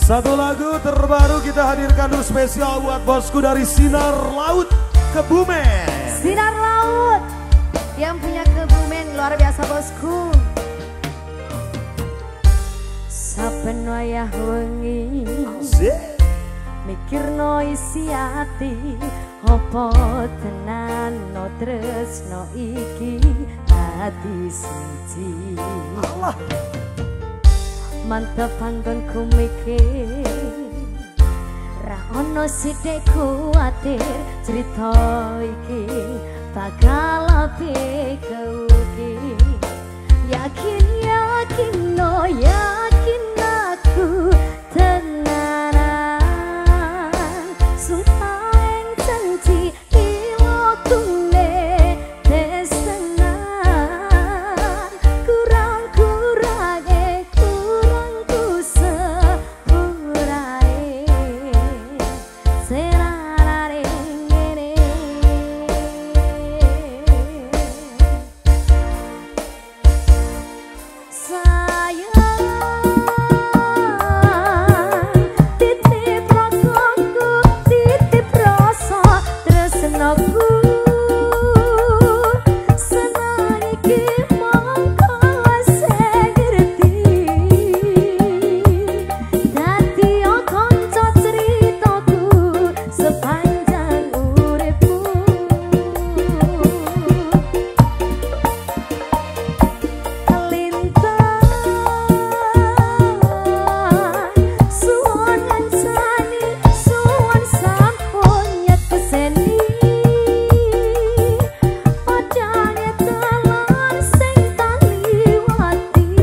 Satu lagu terbaru kita hadirkan dulu spesial buat bosku dari Sinar Laut Kebumen. Sinar Laut yang punya Kebumen, luar biasa bosku. Saben wayah wengi mikirno isi ati, opo tenan no tresno iki ati siji. Allah. Mantep anggonku mikir, ra ono sithik kuwatir, cerita iki bakal apik keuki. Yakin yakin no yakin aku tenanan, sumpah ing janji ilokune tesenan, kurang kurange kurang ku sepurae serarare ngene. Sayang titip rokokku, titip rasa tresnoku, senang iki mongko sing ngerti, dadi kanca critaku sepanjang uripku. Lintang suwun ngancani, suwun sampun nyekseni, padane dalan sing tak liwati,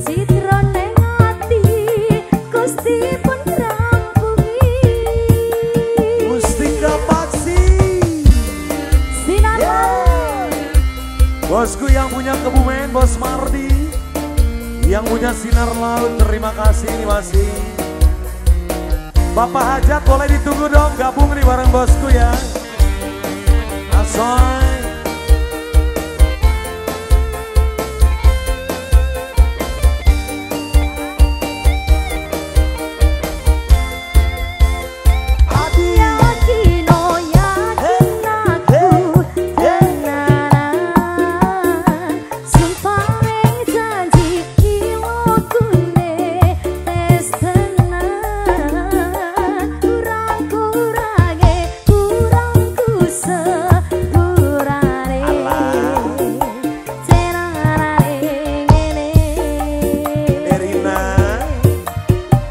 citrane ati Gusti pun rampungi. Mustika Paksi. Sinar Laut. Bosku yang punya Kebumen, Bos Mardi yang punya Sinar Laut, terima kasih ini masih. Bapak Hajat boleh ditunggu dong, gabung nih bareng bosku ya. Asoy. Adi. Yakin oh yakin aku tenanan, sumpah ing janji ilokune tes tenan, kurang kurange kurang ku sepurane serarare ngene. Erina.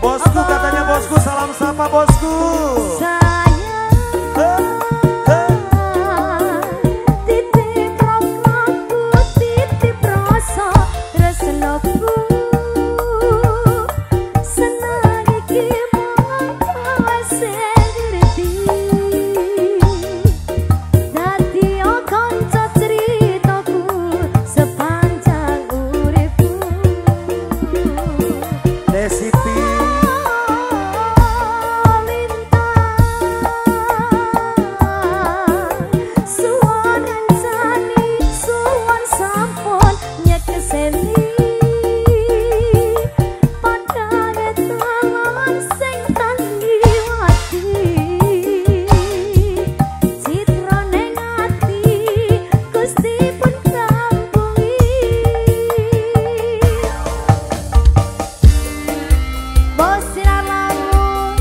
Bosku katanya bosku, salam sapa bosku. Sayang titip rokokku, titip rasa tresnoku, senang iki mongko sing ngerti, dadi kanca critaku sepanjang uripku. Desiti. Suwun ngancani, suwun sampun nyekseni, padane dalan sing tak liwati, citrane ati Gusti pun rampungi. Bos Sinar Laut,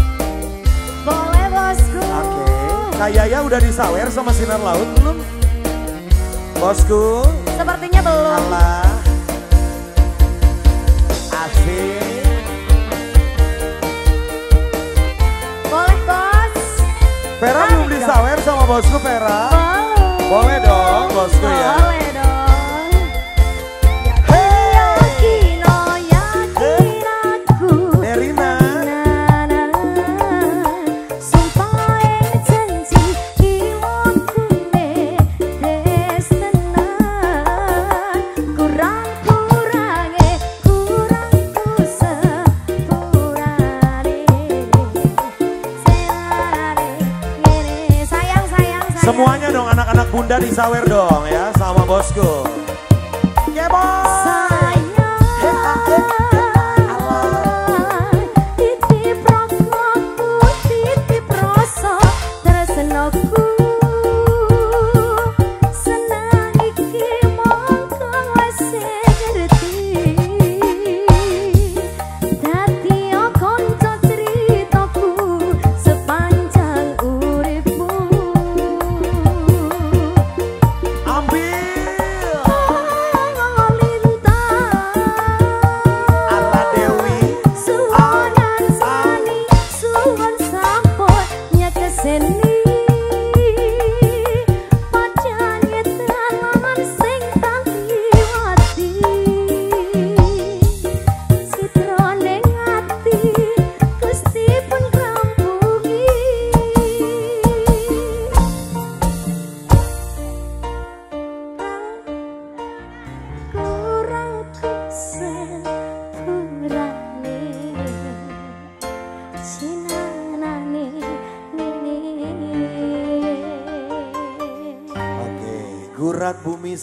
boleh bosku. Oke, Kak Yaya udah disawer sama Sinar Laut belum? Bosku. Sepertinya belum. Allah. Asik. Boleh bos. Vera belum disawer sama bosku Vera? Boleh. Boleh dong bosku ya. Boleh dong. Yakin oh yakin aku Nerina. tenanan, sumpah ing janji ilokune tes tenan, kurang kurange kurang ku sepurane serarare ngene. Sayang sayang sayang. Semuanya dong anak-anak bunda disawer dong ya sama bosku. Kebon. Sayang. Gurat bumi.